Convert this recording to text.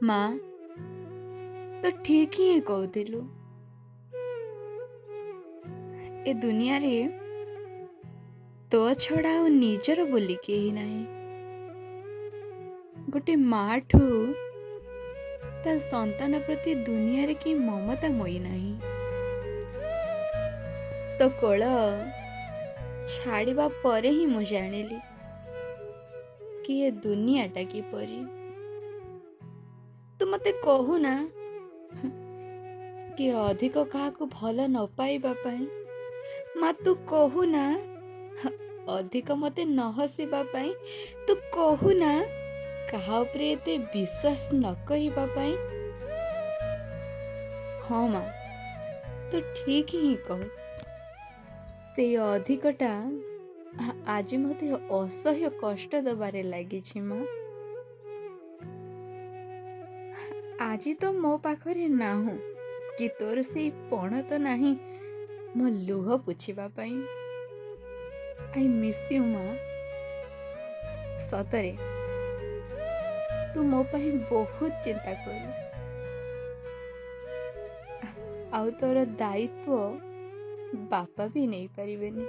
ମା, ତୁ ଠିକ୍ ହିଁ କହୁଥିଲୁ। ଏ ଦୁନିଆରେ ତୋ ଛଡ଼ା ଆଉ ନିଜର ବୋଲି କେହି ନାହିଁ। ଗୋଟେ ମାଠୁ ତା ସନ୍ତାନ ପ୍ରତି ଦୁନିଆରେ କେହି ମମତାମୟୀ ନାହିଁ। ତୋ କୋଳ ଛାଡ଼ିବା ପରେ ହିଁ ମୁଁ ଜାଣିଲି କି ଏ ଦୁନିଆଟା କିପରି। ତୁ ମୋତେ କହୁନା କି ଅଧିକ କାହାକୁ ଭଲ ନ ପାଇବା ପାଇଁ। ମା, ତୁ କହୁନା ଅଧିକ ମୋତେ ନ ହସିବା ପାଇଁ। ତୁ କହୁନା କାହା ଉପରେ ଏତେ ବିଶ୍ୱାସ ନ କରିବା ପାଇଁ। ହଁ ମା, ତୁ ଠିକ୍ ହିଁ କହୁ। ସେଇ ଅଧିକଟା ଆଜି ମୋତେ ଅସହ୍ୟ କଷ୍ଟ ଦେବାରେ ଲାଗିଛି ମା। ଆଜି ତ ମୋ ପାଖରେ ନାହୁଁ କି ତୋର ସେଇ ପଣ ତ ନାହିଁ ମୋ ଲୁହ ପୋଛିବା ପାଇଁ। I miss you ମା। ସତରେ ତୁ ମୋ ପାଇଁ ବହୁତ ଚିନ୍ତା କରୁ, ଆଉ ତୋର ଦାୟିତ୍ୱ ବାପା ବି ନେଇପାରିବେନି।